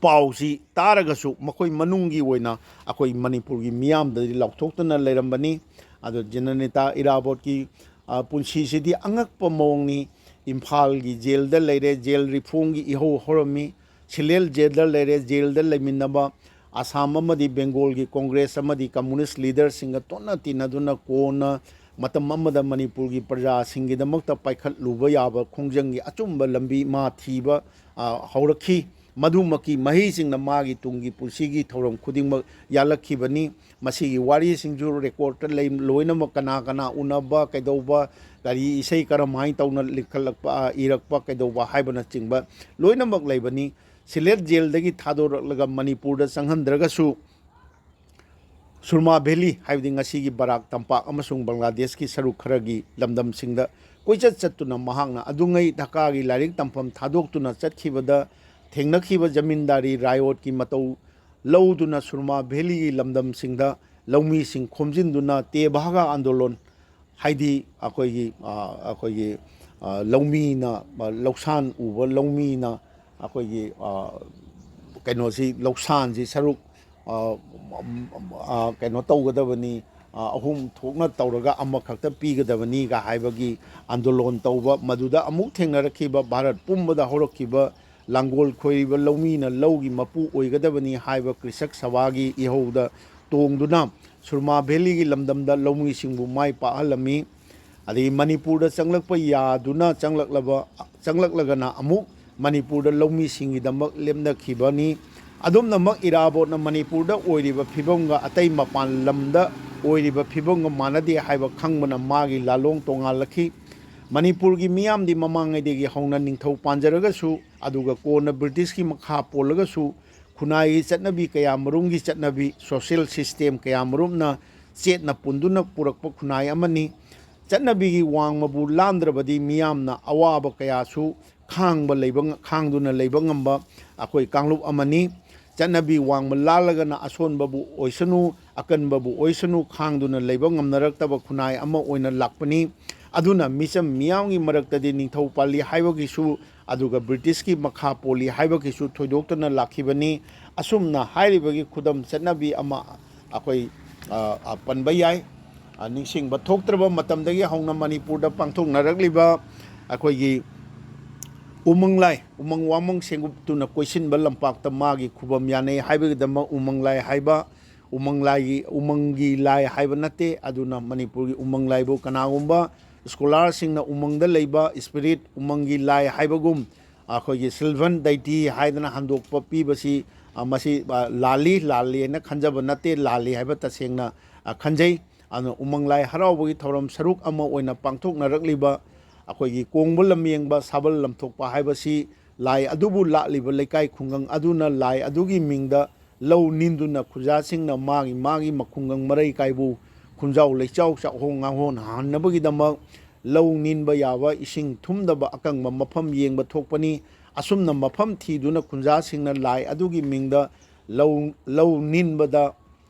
ꯄꯥꯎꯁꯤ ꯇꯥꯔꯒꯁꯨ ꯃꯈꯣꯏ ꯃꯅꯨꯡꯒꯤ ꯑꯣꯏꯅ ꯑꯩꯈꯣꯏ ꯃꯅꯤꯄꯨꯔꯒꯤ ꯃꯤꯌꯥꯝꯗꯗꯤ ꯂꯥꯎꯊꯣꯛꯇꯅ ꯂꯩꯔꯝꯕꯅꯤ꯫ ꯑꯗꯣ ꯖꯅꯅꯦꯇꯥ ꯏꯔꯥꯕꯣꯠꯀꯤ, ꯑ, ꯄꯨꯟꯁꯤꯁꯤꯗꯤ ꯑꯉꯛꯄ ꯃꯑꯣꯡꯅꯤ꯫ ꯏꯝꯐꯥꯜꯒꯤ ꯖꯦꯜꯗ ꯂꯩꯔꯦ, ꯖꯦꯜ ꯔꯤꯐꯣꯔꯝꯒꯤ ꯏꯍꯧ ꯍꯧꯔꯝꯃꯤ꯫ ꯁꯤꯂꯦꯜ ꯖꯦꯜꯗ ꯂꯩꯔꯦ, ꯖꯦꯜꯗ ꯂꯩꯃꯤꯟꯅꯕ ꯑꯁꯥꯝ ꯑꯃꯗꯤ ꯕꯦꯡꯒꯣꯜꯒꯤ ꯀꯣꯡꯒ꯭ꯔꯦꯁ ꯑꯃꯗꯤ ꯀꯝꯃꯨꯅꯤꯁ ꯂꯤꯗꯔꯁꯤꯡꯒ ꯇꯣꯠꯅ ꯇꯤꯟꯅꯗꯨꯅ ꯀꯣꯟꯅ ꯃꯇꯝ ꯑꯃꯗ ꯃꯅꯤꯄꯨꯔꯒꯤ ꯄ꯭ꯔꯖꯥꯁꯤꯡꯒꯤꯗꯃꯛꯇ ꯄꯥꯏꯈꯠꯂꯨꯕ ꯌꯥꯕ ꯈꯣꯡꯖꯪꯒꯤ ꯑꯆꯨꯝꯕ ꯂꯝꯕꯤ ꯃꯥ ꯊꯤꯕ, ꯑ, ꯍꯧꯔꯛꯈꯤ꯫ ꯃꯗꯨꯃꯛꯀꯤ ꯃꯍꯩꯁꯤꯡꯅ ꯃꯥꯒꯤ ꯇꯨꯡꯒꯤ ꯄꯨꯟꯁꯤꯒꯤ ꯊꯧꯔꯝ ꯈꯨꯗꯤꯡꯃꯛ ꯌꯥꯜꯂꯛꯈꯤꯕꯅꯤ꯫ ꯃꯁꯤꯒꯤ ꯋꯥꯔꯤꯁꯤꯡꯁꯨ ꯔꯦꯀꯣꯔꯠꯇ ꯂꯩ, ꯂꯣꯏꯅꯃꯛ ꯀꯅꯥ ꯀꯅꯥ ꯎꯅꯕ, ꯀꯩꯗꯧꯕ, ꯀꯔꯤ ꯏꯁꯩ ꯀꯔꯝꯍꯥꯏꯅ ꯇꯧꯅ ꯂꯤꯡꯈꯠꯂꯛꯄ, ꯑ, ꯏꯔꯛꯄ, ꯀꯩꯗꯧꯕ ꯍꯥꯏꯕꯅꯆꯤꯡꯕ ꯂꯣꯏꯅꯃꯛ ꯂꯩꯕꯅꯤ꯫ ꯁꯤꯂꯦꯠ ꯖꯦꯜꯗꯒꯤ ꯊꯥꯗꯣꯔꯛꯂꯒ ꯃꯅꯤꯄꯨꯔꯗ ꯆꯪꯍꯟꯗ꯭ꯔꯒꯁꯨ, ꯁꯨꯔꯃꯥ ꯚꯦꯂꯤ, ꯍꯥꯏꯕꯗꯤ ꯉꯁꯤꯒꯤ ꯕꯔꯥꯛ ꯇꯝꯄꯥꯛ ꯑꯃꯁꯨꯡ ꯕꯪꯒ꯭ꯂꯥꯗꯦꯁꯀꯤ ꯁꯔꯨꯛ ꯈꯔꯒꯤ ꯂꯝꯗꯝꯁꯤꯡꯗ ꯀꯣꯏꯆꯠ ꯆꯠꯇꯨꯅ ꯃꯍꯥꯛꯅ ꯑꯗꯨꯉꯩ ꯙꯥꯀꯥꯒꯤ ꯂꯥꯏꯔꯤꯛ ꯇꯝꯐꯝ ꯊꯥꯗꯣꯛꯇꯨꯅ ꯆꯠꯈꯤꯕꯗ ꯊꯦꯡꯅꯈꯤꯕ ꯖꯃꯤꯟꯗꯥꯔꯤ ꯔꯥꯏꯌꯣꯠꯀꯤ ꯃꯇꯧ ꯂꯧꯗꯨꯅ ꯁꯨꯔꯃꯥ ꯚꯦꯂꯤꯒꯤ ꯂꯝꯗꯝꯁꯤꯡꯗ ꯂꯧꯃꯤꯁꯤꯡ ꯈꯣꯝꯖꯤꯟꯗꯨꯅ ꯇꯦ ꯚꯥꯒꯥ ꯑꯟꯗꯣꯂꯣꯟ, ꯍꯥꯏꯗꯤ ꯑꯩꯈꯣꯏꯒꯤ, ꯑ, ꯑꯩꯈꯣꯏꯒꯤ, ꯑ, ꯂꯧꯃꯤꯅ, ꯑ, ꯂꯧꯁꯥꯟ ꯎꯕ ꯂꯧꯃꯤꯅ ꯑꯩꯈꯣꯏꯒꯤ, ꯑ, ꯀꯩꯅꯣꯁꯤ, ꯂꯧꯁꯥꯟꯁꯤ ꯁꯔꯨꯛ, ꯑ, ꯑ, ꯀꯩꯅꯣ ꯇꯧꯒꯗꯕꯅꯤ, ꯑ, ꯑꯍꯨꯝ ꯊꯣꯛꯅ ꯇꯧꯔꯒ ꯑꯃꯈꯛꯇ ꯄꯤꯒꯗꯕꯅꯤꯒ ꯍꯥꯏꯕꯒꯤ ꯑꯟꯗꯣꯂꯣꯟ ꯇꯧꯕ, ꯃꯗꯨꯗ ꯑꯃꯨꯛ ꯊꯦꯡꯅꯔꯛꯈꯤꯕ ꯚꯥꯔꯠ ꯄꯨꯝꯕꯗ ꯍꯧꯔꯛꯈꯤꯕ ꯂꯥꯡꯒꯣꯜ ꯈꯣꯏꯔꯤꯕ ꯂꯧꯃꯤꯅ ꯂꯧꯒꯤ ꯃꯄꯨ ꯑꯣꯏꯒꯗꯕꯅꯤ ꯍꯥꯏꯕ ꯀ꯭ꯔꯤꯁꯛ ꯁꯚꯥꯒꯤ ꯏꯍꯧꯗ ꯇꯣꯡꯗꯨꯅ ꯁꯨꯔꯃꯥ ꯚꯦꯂꯤꯒꯤ ꯂꯝꯗꯝꯗ ꯂꯧꯃꯤꯁꯤꯡꯕꯨ ꯃꯥꯏ ꯄꯥꯛꯍꯜꯂꯝꯃꯤ꯫ ꯑꯗꯒꯤ ꯃꯅꯤꯄꯨꯔꯗ ꯆꯪꯂꯛꯄ ꯌꯥꯗꯨꯅ ꯆꯪꯂꯛꯂꯕ, ꯆꯪꯂꯛꯂꯒꯅ ꯑꯃꯨꯛ ꯃꯅꯤꯄꯨꯔꯗ ꯂꯧꯃꯤꯁꯤꯡꯒꯤꯗꯃꯛ ꯂꯦꯞꯅꯈꯤꯕꯅꯤ꯫ ꯑꯗꯨꯝꯅꯃꯛ ꯏꯔꯥꯕꯣꯠꯅ ꯃꯅꯤꯄꯨꯔꯗ ꯑꯣꯏꯔꯤꯕ ꯐꯤꯕꯝꯒ ꯑꯇꯩ ꯃꯄꯥꯟ ꯂꯝꯗ ꯑꯣꯏꯔꯤꯕ ꯐꯤꯕꯝꯒ ꯃꯥꯟꯅꯗꯦ ꯍꯥꯏꯕ ꯈꯪꯕꯅ ꯃꯥꯒꯤ ꯂꯥꯂꯣꯡ ꯇꯣꯉꯥꯜꯂꯛꯈꯤ꯫ ꯃꯅꯤꯄꯨꯔꯒꯤ ꯃꯤꯌꯥꯝꯗꯤ ꯃꯃꯥꯡꯉꯩꯗꯒꯤ ꯍꯧꯅ ꯅꯤꯡꯊꯧ ꯄꯥꯟꯖꯔꯒꯁꯨ, ꯑꯗꯨꯒ ꯀꯣꯟꯅ ꯕ꯭ꯔꯤꯇꯤꯁꯀꯤ ꯃꯈꯥ ꯄꯣꯜꯂꯒꯁꯨ, ꯈꯨꯟꯅꯥꯏꯒꯤ ꯆꯠꯅꯕꯤ ꯀꯌꯥ ꯃꯔꯨꯝꯒꯤ ꯆꯠꯅꯕꯤ, social system ꯀꯌꯥ ꯃꯔꯨꯝꯅ ꯆꯦꯠꯅ ꯄꯨꯟꯗꯨꯅ ꯄꯨꯔꯛꯄ ꯈꯨꯟꯅꯥꯏ ꯑꯃꯅꯤ꯫ ꯆꯠꯅꯕꯤꯒꯤ ꯋꯥꯡꯃꯕꯨ ꯂꯥꯟꯗ꯭ꯔꯕꯗꯤ ꯃꯤꯌꯥꯝꯅ ꯑꯋꯥꯕ ꯀꯌꯥꯁꯨ ꯈꯥꯡꯕ ꯂꯩꯕ ꯉ-, ꯈꯥꯡꯗꯨꯅ ꯂꯩꯕ ꯉꯝꯕ ꯑꯩꯈꯣꯏ ꯀꯥꯡꯂꯨꯞ ꯑꯃꯅꯤ꯫ ꯆꯠꯅꯕꯤ ꯋꯥꯡꯃ ꯂꯥꯜꯂꯒꯅ ꯑꯁꯣꯟꯕꯕꯨ ꯑꯣꯏꯁꯅꯨ, ꯑꯀꯟꯕꯕꯨ ꯑꯣꯏꯁꯅꯨ, ꯈꯥꯡꯗꯨꯅ ꯂꯩꯕ ꯉꯝꯅꯔꯛꯇꯕ ꯈꯨꯟꯅꯥꯏ ꯑꯃ ꯑꯣꯏꯅ ꯂꯥꯛꯄꯅꯤ꯫ ꯑꯗꯨꯅ ꯃꯤꯆꯝ ꯃꯤꯌꯥꯝꯒꯤ ꯃꯔꯛꯇꯗꯤ ꯅꯤꯡꯊꯧ ꯄꯥꯜꯂꯤ ꯍꯥꯏꯕꯒꯤꯁꯨ, ꯑꯗꯨꯒ ꯕ꯭ꯔꯤꯇꯤꯁꯀꯤ ꯃꯈꯥ ꯄꯣꯜꯂꯤ ꯍꯥꯏꯕꯒꯤꯁꯨ ꯊꯣꯏꯗꯣꯛꯇꯅ ꯂꯥꯛꯈꯤꯕꯅꯤ꯫ ꯑꯁꯨꯝꯅ ꯍꯥꯏꯔꯤꯕꯒꯤ ꯈꯨꯗꯝ ꯆꯠꯅꯕꯤ ꯑꯃ ꯑꯩꯈꯣꯏ, ꯑ, ꯑ, ꯄꯟꯕ ꯌꯥꯏ꯫ ꯑ, ꯅꯤꯡꯁꯤꯡꯕ ꯊꯣꯛꯇ꯭ꯔꯕ ꯃꯇꯝꯗꯒꯤ ꯍꯧꯅ ꯃꯅꯤꯄꯨꯔꯗ ꯄꯥꯡꯊꯣꯛꯅꯔꯛꯂꯤꯕ ꯑꯩꯈꯣꯏꯒꯤ ꯎꯃꯪ ꯂꯥꯏ, ꯎꯃꯪ ꯋꯥꯃꯪ ꯁꯦꯡꯒꯨꯞꯇꯨꯅ ꯀꯣꯏꯁꯤꯟꯕ ꯂꯝꯄꯥꯛꯇ ꯃꯥꯒꯤ ꯈꯨꯕꯝ ꯌꯥꯅꯩ ꯍꯥꯏꯕꯒꯤꯗꯃꯛ ꯎꯃꯪ ꯂꯥꯏ ꯍꯥꯏꯕ, ꯎꯃꯪ ꯂꯥꯏꯒꯤ, ꯎꯃꯪꯒꯤ ꯂꯥꯏ ꯍꯥꯏꯕ ꯅꯠꯇꯦ꯫ ꯑꯗꯨꯅ ꯃꯅꯤꯄꯨꯔꯒꯤ ꯎꯃꯪ ꯂꯥꯏꯕꯨ ꯀꯅꯥꯒꯨꯝꯕ ꯁ꯭ꯀꯣꯂꯥꯔꯁꯤꯡꯅ ꯎꯃꯪꯗ ꯂꯩꯕ ꯏꯁꯄꯤꯔꯤꯠ, ꯎꯃꯪꯒꯤ ꯂꯥꯏ ꯍꯥꯏꯕꯒꯨꯝ, ꯑꯩꯈꯣꯏꯒꯤ ꯁꯤꯜꯚꯟ ꯗꯥꯏꯇꯤ ꯍꯥꯏꯗꯅ ꯍꯟꯗꯣꯛꯄ ꯄꯤꯕꯁꯤ, ꯑ, ꯃꯁꯤ, ꯑ, ꯂꯥꯜꯂꯤ, ꯂꯥꯜꯂꯤ ꯍꯥꯏꯅ ꯈꯟꯖꯕ ꯅꯠꯇꯦ, ꯂꯥꯜꯂꯤ ꯍꯥꯏꯕ ꯇꯁꯦꯡꯅ, ꯑ, ꯈꯟꯖꯩ꯫ ꯑꯗꯨꯅ ꯎꯃꯪ ꯂꯥꯏ ꯍꯔꯥꯎꯕꯒꯤ ꯊꯧꯔꯝ ꯁꯔꯨꯛ ꯑꯃ ꯑꯣꯏꯅ ꯄꯥꯡꯊꯣꯛꯅꯔꯛꯂꯤꯕ ꯑꯩꯈꯣꯏꯒꯤ ꯀꯣꯡꯕ ꯂꯝꯌꯦꯡꯕ, ꯁꯥꯕꯜ ꯂꯝꯊꯣꯛꯄ ꯍꯥꯏꯕꯁꯤ ꯂꯥꯏ ꯑꯗꯨꯕꯨ ꯂꯥꯠꯂꯤꯕ ꯂꯩꯀꯥꯏ ꯈꯨꯡꯒꯪ ꯑꯗꯨꯅ ꯂꯥꯏ ꯑꯗꯨꯒꯤ ꯃꯤꯡꯗ ꯂꯧ ꯅꯤꯟꯗꯨꯅ ꯈꯨꯟꯖꯥꯁꯤꯡꯅ ꯃꯥꯒꯤ ꯃꯥꯒꯤ ꯃꯈꯨꯡꯒꯪ ꯃꯔꯩ ꯀꯥꯏꯕꯨ ꯈꯨꯟꯖꯥꯎ ꯂꯩꯆꯥꯎ ꯆꯥꯛꯍꯣꯡ ꯉꯥꯍꯣꯟ ꯍꯟꯅꯕꯒꯤꯗꯃꯛ ꯂꯧ ꯅꯤꯟꯕ ꯌꯥꯕ ꯏꯁꯤꯡ ꯊꯨꯝꯗꯕ ꯑꯀꯪꯕ ꯃꯐꯝ ꯌꯦꯡꯕ ꯊꯣꯛꯄꯅꯤ꯫ ꯑꯁꯨꯝꯅ ꯃꯐꯝ ꯊꯤꯗꯨꯅ ꯈꯨꯟꯖꯥꯁꯤꯡꯅ ꯂꯥꯏ ꯑꯗꯨꯒꯤ ꯃꯤꯡꯗ ꯂꯧ, ꯂꯧ ꯅꯤꯟꯕꯗ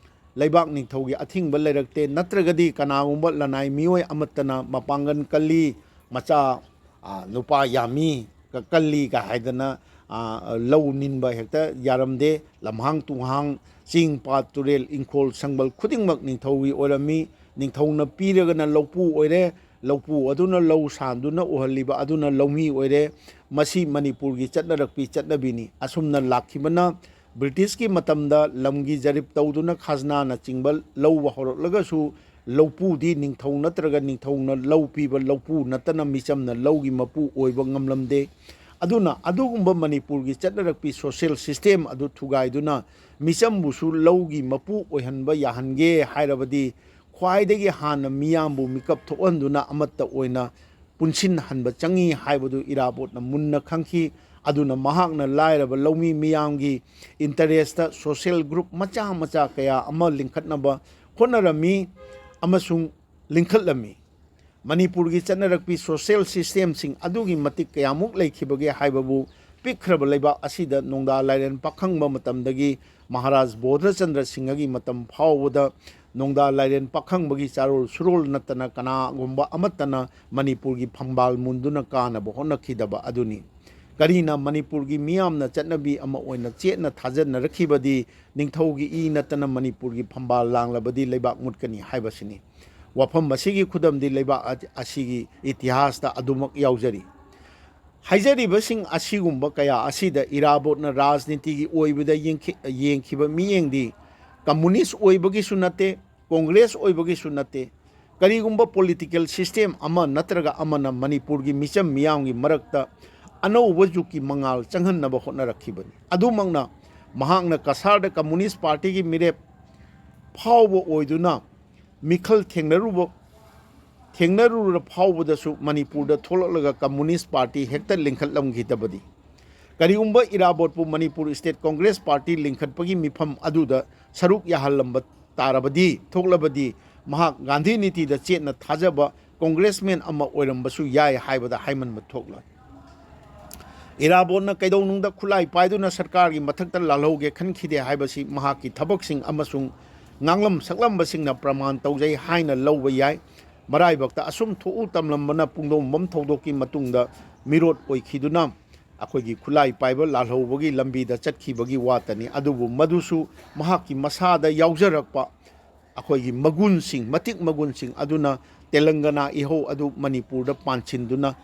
ꯂꯩꯕꯥꯛ ꯅꯤꯡꯊꯧꯒꯤ ꯑꯊꯤꯡꯕ ꯂꯩꯔꯛꯇꯦ, ꯅꯠꯇ꯭ꯔꯒꯗꯤ ꯀꯅꯥꯒꯨꯝꯕ ꯂꯅꯥꯏ ꯃꯤꯑꯣꯏ ꯑꯃꯠꯇꯅ ꯃꯄꯥꯡꯒꯜ ꯀꯜꯂꯤ, ꯃꯆꯥ, ꯑ, ꯅꯨꯄꯥ ꯌꯥꯝꯃꯤ, ꯀ-, ꯀꯜꯂꯤꯒ ꯍꯥꯏꯗꯅ, ꯑ, ꯂꯧ ꯅꯤꯟꯕ ꯍꯦꯛꯇ ꯌꯥꯔꯝꯗꯦ꯫ ꯂꯝꯍꯥꯡ ꯇꯨꯍꯥꯡ, ꯆꯤꯡ ꯄꯥꯠ ꯇꯨꯔꯦꯜ ꯏꯪꯈꯣꯜ ꯁꯪꯕꯜ ꯈꯨꯗꯤꯡꯃꯛ ꯅꯤꯡꯊꯧꯒꯤ ꯑꯣꯏꯔꯝꯃꯤ꯫ ꯅꯤꯡꯊꯧꯅ ꯄꯤꯔꯒꯅ ꯂꯧꯄꯨ ꯑꯣꯏꯔꯦ, ꯂꯧꯄꯨ ꯑꯗꯨꯅ ꯂꯧ ꯁꯥꯟꯗꯨꯅ ꯎꯍꯜꯂꯤꯕ ꯑꯗꯨꯅ ꯂꯧꯃꯤ ꯑꯣꯏꯔꯦ꯫ ꯃꯁꯤ ꯃꯅꯤꯄꯨꯔꯒꯤ ꯆꯠꯅꯔꯛꯄꯤ ꯆꯠꯅꯕꯤꯅꯤ꯫ ꯑꯁꯨꯝꯅ ꯂꯥꯛꯈꯤꯕꯅ ꯕ꯭ꯔꯤꯇꯤꯁꯀꯤ ꯃꯇꯝꯗ ꯂꯝꯒꯤ ꯖꯔꯤꯞ ꯇꯧꯗꯨꯅ ꯈꯥꯖꯅꯥꯅꯆꯤꯡꯕ ꯂꯧꯕ ꯍꯧꯔꯛꯂꯒꯁꯨ ꯂꯧꯄꯨꯗꯤ ꯅꯤꯡꯊꯧ ꯅꯠꯇ꯭ꯔꯒ ꯅꯤꯡꯊꯧꯅ ꯂꯧ ꯄꯤꯕ ꯂꯧꯄꯨ ꯅꯠꯇꯅ ꯃꯤꯆꯝꯅ ꯂꯧꯒꯤ ꯃꯄꯨ ꯑꯣꯏꯕ ꯉꯝꯂꯝꯗꯦ꯫ ꯑꯗꯨꯅ ꯑꯗꯨꯒꯨꯝꯕ ꯃꯅꯤꯄꯨꯔꯒꯤ ꯆꯠꯅꯔꯛꯄꯤ social system ꯑꯗꯨ ꯊꯨꯒꯥꯏꯗꯨꯅ ꯃꯤꯆꯝꯕꯨꯁꯨ ꯂꯧꯒꯤ ꯃꯄꯨ ꯑꯣꯏꯍꯟꯕ ꯌꯥꯍꯟꯒꯦ ꯍꯥꯏꯔꯕꯗꯤ ꯈ꯭ꯋꯥꯏꯗꯒꯤ ꯍꯥꯟꯅ ꯃꯤꯌꯥꯝꯕꯨ ꯃꯤꯀꯞ ꯊꯣꯛꯍꯟꯗꯨꯅ ꯑꯃꯠꯇ ꯑꯣꯏꯅ ꯄꯨꯟꯁꯤꯟꯍꯟꯕ ꯆꯪꯏ ꯍꯥꯏꯕꯗꯨ ꯏꯔꯥꯕꯣꯠꯅ ꯃꯨꯟꯅ ꯈꯪꯈꯤ꯫ ꯑꯗꯨꯅ ꯃꯍꯥꯛꯅ ꯂꯥꯏꯔꯕ ꯂꯧꯃꯤ ꯃꯤꯌꯥꯝꯒꯤ interest social group ꯃꯆꯥ ꯃꯆꯥ ꯀꯌꯥ ꯑꯃ ꯂꯤꯡꯈꯠꯅꯕ ꯍꯣꯠꯅꯔꯝꯃꯤ ꯑꯃꯁꯨꯡ ꯂꯤꯡꯈꯠꯂꯝꯃꯤ꯫ ꯃꯅꯤꯄꯨꯔꯒꯤ ꯆꯠꯅꯔꯛꯄꯤ social systemꯁꯤꯡ ꯑꯗꯨꯒꯤ ꯃꯇꯤꯛ ꯀꯌꯥꯃꯨꯛ ꯂꯩꯈꯤꯕꯒꯦ ꯍꯥꯏꯕꯕꯨ ꯄꯤꯛꯈ꯭ꯔꯕ ꯂꯩꯕꯥꯛ ꯑꯁꯤꯗ ꯅꯣꯡꯗꯥ ꯂꯥꯏꯔꯦꯟ ꯄꯥꯈꯪꯕ ꯃꯇꯝꯗꯒꯤ ꯃꯍꯥꯔꯥꯖ ꯕꯣꯙꯆꯟꯗ꯭ꯔ ꯁꯤꯡꯍꯒꯤ ꯃꯇꯝ ꯐꯥꯎꯕꯗ ꯅꯣꯡꯗꯥ ꯂꯥꯏꯔꯦꯟ ꯄꯥꯈꯪꯕꯒꯤ ꯆꯥꯔꯣꯜ ꯁꯨꯔꯣꯜ ꯅꯠꯇꯅ ꯀꯅꯥꯒꯨꯝꯕ ꯑꯃꯠꯇꯅ ꯃꯅꯤꯄꯨꯔꯒꯤ ꯐꯝꯕꯥꯜ ꯃꯨꯟꯗꯨꯅ ꯀꯥꯅꯕ ꯍꯣꯠꯅꯈꯤꯗꯕ ꯑꯗꯨꯅꯤ꯫ ꯀꯔꯤꯅ ꯃꯅꯤꯄꯨꯔꯒꯤ ꯃꯤꯌꯥꯝꯅ ꯆꯠꯅꯕꯤ ꯑꯃ ꯑꯣꯏꯅ ꯆꯦꯠꯅ ꯊꯥꯖꯅꯔꯛꯈꯤꯕꯗꯤ ꯅꯤꯡꯊꯧꯒꯤ ꯏ ꯅꯠꯇꯅ ꯃꯅꯤꯄꯨꯔꯒꯤ ꯐꯝꯕꯥꯜ ꯂꯥꯡꯂꯕꯗꯤ ꯂꯩꯕꯥꯛ ꯃꯨꯠꯀꯅꯤ ꯍꯥꯏꯕꯁꯤꯅꯤ꯫ ꯋꯥꯐꯝ ꯑꯁꯤꯒꯤ ꯈꯨꯗꯝꯗꯤ ꯂꯩꯕꯥꯛ ꯑ-, ꯑꯁꯤꯒꯤ ꯏꯇꯤꯍꯥꯁꯇ ꯑꯗꯨꯃꯛ ꯌꯥꯎꯖꯔꯤ꯫ ꯍꯥꯏꯖꯔꯤꯕꯁꯤꯡ ꯑꯁꯤꯒꯨꯝꯕ ꯀꯌꯥ ꯑꯁꯤꯗ ꯏꯔꯥꯕꯣꯠꯅ ꯔꯥꯖꯅꯤꯇꯤꯒꯤ ꯑꯣꯏꯕꯗ ꯌꯦꯡꯈꯤ-, ꯌꯦꯡꯈꯤꯕ ꯃꯤꯠꯌꯦꯡꯗꯤ ꯀꯝꯃꯨꯅꯤꯁ ꯑꯣꯏꯕꯒꯤꯁꯨ ꯅꯠꯇꯦ, ꯀꯣꯡꯒ꯭ꯔꯦꯁ ꯑꯣꯏꯕꯒꯤꯁꯨ ꯅꯠꯇꯦ꯫ ꯀꯔꯤꯒꯨꯝꯕ political system ꯑꯃ ꯅꯠꯇ꯭ꯔꯒ ꯑꯃꯅ ꯃꯅꯤꯄꯨꯔꯒꯤ ꯃꯤꯆꯝ ꯃꯤꯌꯥꯝꯒꯤ ꯃꯔꯛꯇ ꯑꯅꯧꯕ ꯖꯨꯒꯀꯤ ꯃꯉꯥꯜ ꯆꯪꯍꯟꯅꯕ ꯍꯣꯠꯅꯔꯛꯈꯤꯕꯅꯤ꯫ ꯑꯗꯨꯃꯛꯅ ꯃꯍꯥꯛꯅ ꯀꯁꯥꯔꯗ ꯀꯝꯃꯨꯅꯤꯁ ꯄꯥꯔꯇꯤꯒꯤ ꯃꯤꯔꯦꯞ ꯐꯥꯎꯕ ꯑꯣꯏꯗꯨꯅ ꯃꯤꯈꯜ ꯊꯦꯡꯅꯔꯨꯕ, ꯊꯦꯡꯅꯔꯨꯔ ꯐꯥꯎꯕꯗꯁꯨ ꯃꯅꯤꯄꯨꯔꯗ ꯊꯣꯛꯂꯛꯂꯒ ꯀꯝꯃꯨꯅꯤꯁ ꯄꯥꯔꯇꯤ ꯍꯦꯛꯇ ꯂꯤꯡꯈꯠꯂꯝꯈꯤꯗꯕꯗꯤ꯫ ꯀꯔꯤꯒꯨꯝꯕ ꯏꯔꯥꯕꯣꯠꯄꯨ ꯃꯅꯤꯄꯨꯔ State Congress Party ꯂꯤꯡꯈꯠꯄꯒꯤ ꯃꯤꯐꯝ ꯑꯗꯨꯗ ꯁꯔꯨꯛ ꯌꯥꯍꯜꯂꯝꯕ ꯇꯥꯔꯕꯗꯤ, ꯊꯣꯛꯂꯕꯗꯤ, ꯃꯍꯥꯛ ꯒꯥꯟꯙꯤ ꯅꯤꯇꯤꯗ ꯆꯦꯠꯅ ꯊꯥꯖꯕ congressman ꯑꯃ ꯑꯣꯏꯔꯝꯕꯁꯨ ꯌꯥꯏ ꯍꯥꯏꯕꯗ ꯍꯥꯏꯃꯟꯕ ꯊꯣꯛꯂꯣꯏ꯫ ꯏꯔꯥꯕꯣꯠꯅ ꯀꯩꯗꯧꯅꯨꯡꯗ ꯈꯨꯠꯂꯥꯏ ꯄꯥꯏꯗꯨꯅ ꯁꯔꯀꯥꯔꯒꯤ ꯃꯊꯛꯇ ꯂꯥꯜꯍꯧꯒꯦ ꯈꯟꯈꯤꯗꯦ ꯍꯥꯏꯕꯁꯤ ꯃꯍꯥꯛꯀꯤ ꯊꯕꯛꯁꯤꯡ ꯑꯃꯁꯨꯡ ꯉꯥꯡꯂꯝ ꯁꯛꯂꯝꯕꯁꯤꯡꯅ ꯄ꯭ꯔꯃꯥꯟ ꯇꯧꯖꯩ ꯍꯥꯏꯅ ꯂꯧꯕ ꯌꯥꯏ꯫ ꯃꯔꯥꯏꯕꯛꯇ ꯑꯁꯨꯝ ꯊꯣꯛꯎ ꯇꯝꯂꯝꯕꯅ ꯄꯨꯡꯗꯣꯡꯕꯝ ꯊꯧꯗꯣꯛꯀꯤ ꯃꯇꯨꯡꯗ ꯃꯤꯔꯣꯠ ꯑꯣꯏꯈꯤꯗꯨꯅ ꯑꯩꯈꯣꯏꯒꯤ ꯈꯨꯠꯂꯥꯏ ꯄꯥꯏꯕ ꯂꯥꯜꯍꯧꯕꯒꯤ ꯂꯝꯕꯤꯗ ꯆꯠꯈꯤꯕꯒꯤ ꯋꯥꯇꯅꯤ꯫ ꯑꯗꯨꯕꯨ ꯃꯗꯨꯁꯨ ꯃꯍꯥꯛꯀꯤ ꯃꯁꯥꯗ ꯌꯥꯎꯖꯔꯛꯄ ꯑꯩꯈꯣꯏꯒꯤ ꯃꯒꯨꯟꯁꯤꯡ, ꯃꯇꯤꯛ ꯃꯒꯨꯟꯁꯤꯡ ꯑꯗꯨꯅ ꯇꯦꯂꯪꯒꯅꯥ ꯏꯍꯧ ꯑꯗꯨ ꯃꯅꯤꯄꯨꯔꯗ ꯄꯥꯟꯁꯤꯟꯗꯨꯅ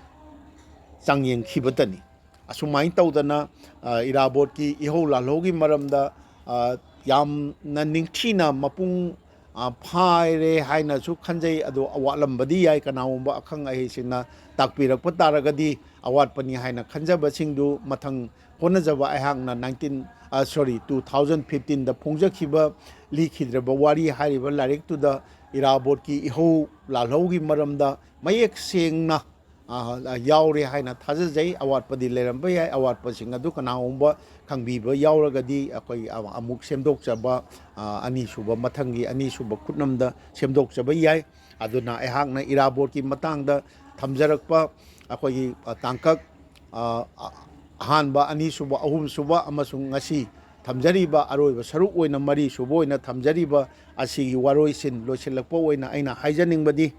ꯆꯥꯡꯌꯦꯡꯈꯤꯕꯇꯅꯤ꯫ ꯑꯁꯨꯃꯥꯏꯅ ꯇꯧꯗꯅ, ꯑ, ꯏꯔꯥꯕꯣꯠꯀꯤ ꯏꯍꯧ ꯂꯥꯜꯍꯧꯒꯤ ꯃꯔꯝꯗ, ꯑ, ꯌꯥꯝꯅ ꯅꯤꯡꯊꯤꯅ ꯃꯄꯨꯡ, ꯑ, ꯐꯥꯔꯦ ꯍꯥꯏꯅꯁꯨ ꯈꯟꯖꯩ꯫ ꯑꯗꯣ ꯑꯋꯥꯠꯂꯝꯕꯗꯤ ꯌꯥꯏ, ꯀꯅꯥꯒꯨꯝꯕ ꯑꯈꯪ ꯑꯍꯩꯁꯤꯡꯅ ꯇꯥꯛꯄꯤꯔꯛꯄ ꯇꯥꯔꯒꯗꯤ ꯑꯋꯥꯠꯄꯅꯤ ꯍꯥꯏꯅ ꯈꯟꯖꯕꯁꯤꯡꯗꯨ ꯃꯊꯪ ꯍꯣꯠꯅꯖꯕ ꯑꯩꯍꯥꯛꯅ nineteen, ꯑ, sorry, two thousand fifteenꯗ ꯐꯣꯡꯖꯈꯤꯕ ꯂꯤꯈꯤꯗ꯭ꯔꯕ ꯋꯥꯔꯤ ꯍꯥꯏꯔꯤꯕ ꯂꯥꯏꯔꯤꯛꯇꯨꯗ ꯏꯔꯥꯕꯣꯠꯀꯤ ꯏꯍꯧ ꯂꯥꯜꯍꯧꯒꯤ ꯃꯔꯝꯗ ꯃꯌꯦꯛ ꯁꯦꯡꯅ, ꯑ, ꯌꯥꯎꯔꯦ ꯍꯥꯏꯅ ꯊꯥꯖꯖꯩ꯫ ꯑꯋꯥꯠꯄꯗꯤ ꯂꯩꯔꯝꯕ ꯌꯥꯏ꯫ ꯑꯋꯥꯠꯄꯁꯤꯡ ꯑꯗꯨ ꯀꯅꯥꯒꯨꯝꯕ ꯈꯪꯕꯤꯕ ꯌꯥꯎꯔꯒꯗꯤ ꯑꯩꯈꯣꯏ ꯑꯃꯨꯛ ꯁꯦꯝꯗꯣꯛꯆꯕ, ꯑ, ꯑꯅꯤꯁꯨꯕ, ꯃꯊꯪꯒꯤ ꯑꯅꯤꯁꯨꯕ ꯈꯨꯠꯅꯝꯗ ꯁꯦꯝꯗꯣꯛꯆꯕ ꯌꯥꯏ꯫ ꯑꯗꯨꯅ ꯑꯩꯍꯥꯛꯅ ꯏꯔꯥꯕꯣꯠꯀꯤ ꯃꯇꯥꯡꯗ ꯊꯝꯖꯔꯛꯄ ꯑꯩꯈꯣꯏꯒꯤ, ꯑ, ꯇꯥꯡꯀꯛ, ꯑ, ꯑ, ꯑꯍꯥꯟꯕ, ꯑꯅꯤꯁꯨꯕ, ꯑꯍꯨꯝꯁꯨꯕ ꯑꯃꯁꯨꯡ ꯉꯁꯤ ꯊꯝꯖꯔꯤꯕ ꯑꯔꯣꯏꯕ ꯁꯔꯨꯛ ꯑꯣꯏꯅ ꯃꯔꯤꯁꯨꯕ ꯑꯣꯏꯅ ꯊꯝꯖꯔꯤꯕ ꯑꯁꯤꯒꯤ ꯋꯥꯔꯣꯏꯁꯤꯟ ꯂꯣꯏꯁꯤꯜꯂꯛꯄ ꯑꯣꯏꯅ ꯑꯩꯅ ꯍꯥꯏꯖꯅꯤꯡꯕꯗꯤ,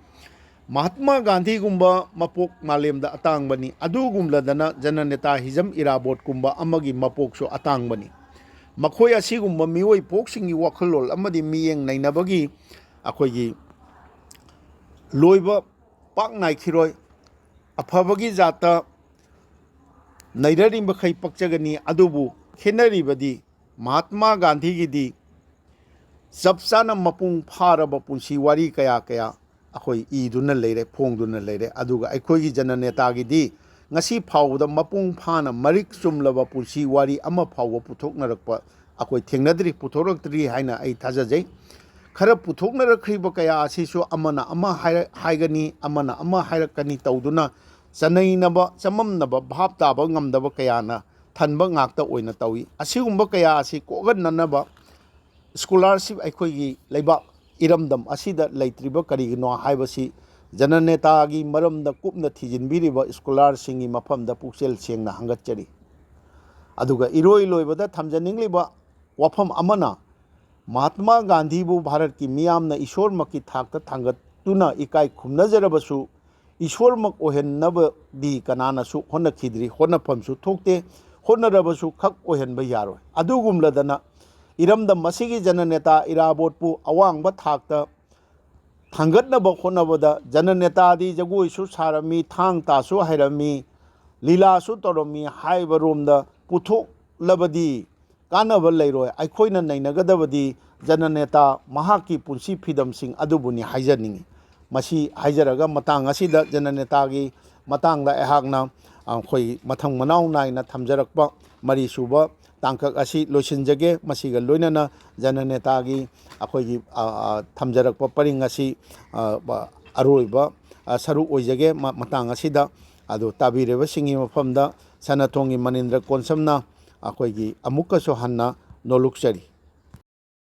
ꯃꯍꯥꯠꯃꯥ ꯒꯥꯟꯙꯤꯒꯨꯝꯕ ꯃꯄꯣꯛ ꯃꯥꯂꯦꯝꯗ ꯑꯇꯥꯡꯕꯅꯤ꯫ ꯑꯗꯨꯒꯨꯝꯂꯗꯅ ꯖꯅꯅꯦꯇꯥ ꯍꯤꯖꯝ ꯏꯔꯥꯕꯣꯠꯀꯨꯝꯕ ꯑꯃꯒꯤ ꯃꯄꯣꯛꯁꯨ ꯑꯇꯥꯡꯕꯅꯤ꯫ ꯃꯈꯣꯏ ꯑꯁꯤꯒꯨꯝꯕ ꯃꯤꯑꯣꯏ ꯄꯣꯛꯁꯤꯡꯒꯤ ꯋꯥꯈꯜꯂꯣꯟ ꯑꯃꯗꯤ ꯃꯤꯠꯌꯦꯡ ꯅꯩꯅꯕꯒꯤ ꯑꯩꯈꯣꯏꯒꯤ ꯂꯣꯏꯕ ꯄꯥꯛ ꯅꯥꯏꯈꯤꯔꯣꯏ꯫ ꯑꯐꯕꯒꯤ ꯖꯥꯠꯇ ꯅꯩꯔꯔꯤꯕ ꯃꯈꯩ ꯄꯛꯆꯒꯅꯤ꯫ ꯑꯗꯨꯕꯨ ꯈꯦꯠꯅꯔꯤꯕꯗꯤ ꯃꯍꯥꯠꯃꯥ ꯒꯥꯟꯙꯤꯒꯤꯗꯤ ꯆꯞ ꯆꯥꯅ ꯃꯄꯨꯡ ꯐꯥꯔꯕ ꯄꯨꯟꯁꯤ ꯋꯥꯔꯤ ꯀꯌꯥ ꯀꯌꯥ ꯑꯩꯈꯣꯏ ꯏꯗꯨꯅ ꯂꯩꯔꯦ, ꯐꯣꯡꯗꯨꯅ ꯂꯩꯔꯦ꯫ ꯑꯗꯨꯒ ꯑꯩꯈꯣꯏꯒꯤ ꯖꯅꯅꯦꯇꯥꯒꯤꯗꯤ ꯉꯁꯤ ꯐꯥꯎꯕꯗ ꯃꯄꯨꯡ ꯐꯥꯅ ꯃꯔꯤꯛ ꯆꯨꯝꯂꯕ ꯄꯨꯟꯁꯤ ꯋꯥꯔꯤ ꯑꯃ ꯐꯥꯎꯕ ꯄꯨꯊꯣꯛꯅꯔꯛꯄ ꯑꯩꯈꯣꯏ ꯊꯦꯡꯅꯗ꯭ꯔꯤ, ꯄꯨꯊꯣꯔꯛꯇ꯭ꯔꯤ ꯍꯥꯏꯅ ꯑꯩ ꯊꯥꯖꯖꯩ꯫ ꯈꯔ ꯄꯨꯊꯣꯛꯅꯔꯛꯈ꯭ꯔꯤꯕ ꯀꯌꯥ ꯑꯁꯤꯁꯨ ꯑꯃꯅ ꯑꯃ ꯍꯥꯏꯔ-, ꯍꯥꯏꯒꯅꯤ, ꯑꯃꯅ ꯑꯃ ꯍꯥꯏꯔꯛꯀꯅꯤ ꯇꯧꯗꯨꯅ ꯆꯅꯩꯅꯕ, ꯆꯃꯝꯅꯕ, ꯚꯥꯞ ꯇꯥꯕ ꯉꯝꯗꯕ ꯀꯌꯥꯅ ꯊꯟꯕ ꯉꯥꯛꯇ ꯑꯣꯏꯅ ꯇꯧꯏ꯫ ꯑꯁꯤꯒꯨꯝꯕ ꯀꯌꯥ ꯑꯁꯤ ꯀꯣꯛꯍꯟꯅꯅꯕ scholarship ꯑꯩꯈꯣꯏꯒꯤ ꯂꯩꯕꯥꯛ ꯏꯔꯝꯗꯝ ꯑꯁꯤꯗ ꯂꯩꯇ꯭ꯔꯤꯕ ꯀꯔꯤꯒꯤꯅꯣ ꯍꯥꯏꯕꯁꯤ ꯖꯅꯅꯦꯇꯥꯒꯤ ꯃꯔꯝꯗ ꯀꯨꯞꯅ ꯊꯤꯖꯤꯟꯕꯤꯔꯤꯕ scholarꯁꯤꯡꯒꯤ ꯃꯐꯝꯗ ꯄꯨꯛꯆꯦꯜ ꯁꯦꯡꯅ ꯍꯪꯒꯠꯆꯔꯤ꯫ ꯑꯗꯨꯒ ꯏꯔꯣꯏ ꯂꯣꯏꯕꯗ ꯊꯝꯖꯅꯤꯡꯂꯤꯕ ꯋꯥꯐꯝ ꯑꯃꯅ, ꯃꯍꯥꯠꯃꯥ ꯒꯥꯟꯙꯤꯕꯨ ꯚꯥꯔꯠꯀꯤ ꯃꯤꯌꯥꯝꯅ ꯏꯁꯣꯔꯃꯛꯀꯤ ꯊꯥꯛꯇ ꯊꯥꯡꯒꯠꯇꯨꯅ ꯏꯀꯥꯏ ꯈꯨꯝꯅꯖꯔꯕꯁꯨ, ꯏꯁꯣꯔꯃꯛ ꯑꯣꯏꯍꯟꯅꯕꯗꯤ ꯀꯅꯥꯅꯁꯨ ꯍꯣꯠꯅꯈꯤꯗ꯭ꯔꯤ, ꯍꯣꯠꯅꯐꯝꯁꯨ ꯊꯣꯛꯇꯦ, ꯍꯣꯠꯅꯔꯕꯁꯨ ꯈꯛ ꯑꯣꯏꯍꯟꯕ ꯌꯥꯔꯣꯏ꯫ ꯑꯗꯨꯒꯨꯝꯂꯗꯅ ꯏꯔꯝꯗꯝ ꯑꯁꯤꯒꯤ ꯖꯅꯅꯦꯇꯥ ꯏꯔꯥꯕꯣꯠꯄꯨ ꯑꯋꯥꯡꯕ ꯊꯥꯛꯇ ꯊꯥꯡꯒꯠꯅꯕ ꯍꯣꯠꯅꯕꯗ ꯖꯅꯅꯦꯇꯥꯗꯤ ꯖꯒꯣꯏꯁꯨ ꯁꯥꯔꯝꯃꯤ, ꯊꯥꯡ ꯇꯥꯁꯨ ꯍꯩꯔꯝꯃꯤ, ꯂꯤꯂꯥꯁꯨ ꯇꯧꯔꯝꯃꯤ ꯍꯥꯏꯕ ꯔꯣꯝꯗ ꯄꯨꯊꯣꯛꯂꯕꯗꯤ ꯀꯥꯟꯅꯕ ꯂꯩꯔꯣꯏ꯫ ꯑꯩꯈꯣꯏꯅ ꯅꯩꯅꯒꯗꯕꯗꯤ ꯖꯅꯅꯦꯇꯥ ꯃꯍꯥꯛꯀꯤ ꯄꯨꯟꯁꯤ ꯐꯤꯗꯝꯁꯤꯡ ꯑꯗꯨꯕꯨꯅꯤ ꯍꯥꯏꯖꯅꯤꯡꯏ꯫ ꯃꯁꯤ ꯍꯥꯏꯖꯔꯒ ꯃꯇꯥꯡ ꯑꯁꯤꯗ ꯖꯅꯅꯦꯇꯥꯒꯤ ꯃꯇꯥꯡꯗ ꯑꯩꯍꯥꯛꯅ ꯑꯩꯈꯣꯏ ꯃꯊꯪ ꯃꯅꯥꯎ ꯅꯥꯏꯅ ꯊꯝꯖꯔꯛꯄ ꯃꯔꯤꯁꯨꯕ ꯇꯥꯡꯀꯛ ꯑꯁꯤ ꯂꯣꯏꯁꯤꯟꯖꯒꯦ꯫ ꯃꯁꯤꯒ ꯂꯣꯏꯅꯅ ꯖꯅꯅꯦꯇꯥꯒꯤ ꯑꯩꯈꯣꯏꯒꯤ, ꯑ, ꯑ, ꯊꯝꯖꯔꯛꯄ ꯄꯔꯤꯡ ꯑꯁꯤ, ꯑ, ꯑ, ꯑꯔꯣꯏꯕ, ꯑ, ꯁꯔꯨꯛ ꯑꯣꯏꯖꯒꯦ꯫ ꯃ-, ꯃꯇꯥꯡ ꯑꯁꯤꯗ ꯑꯗꯨ ꯇꯥꯕꯤꯔꯤꯕꯁꯤꯡꯒꯤ ꯃꯐꯝꯗ ꯁꯅꯥꯊꯣꯡꯒꯤ ꯃꯅꯤꯟꯗ꯭ꯔ ꯀꯣꯟꯁꯝꯅ ꯑꯩꯈꯣꯏꯒꯤ ꯑꯃꯨꯛꯀꯁꯨ ꯍꯟꯅ ꯅꯣꯂꯨꯛꯆꯔꯤ꯫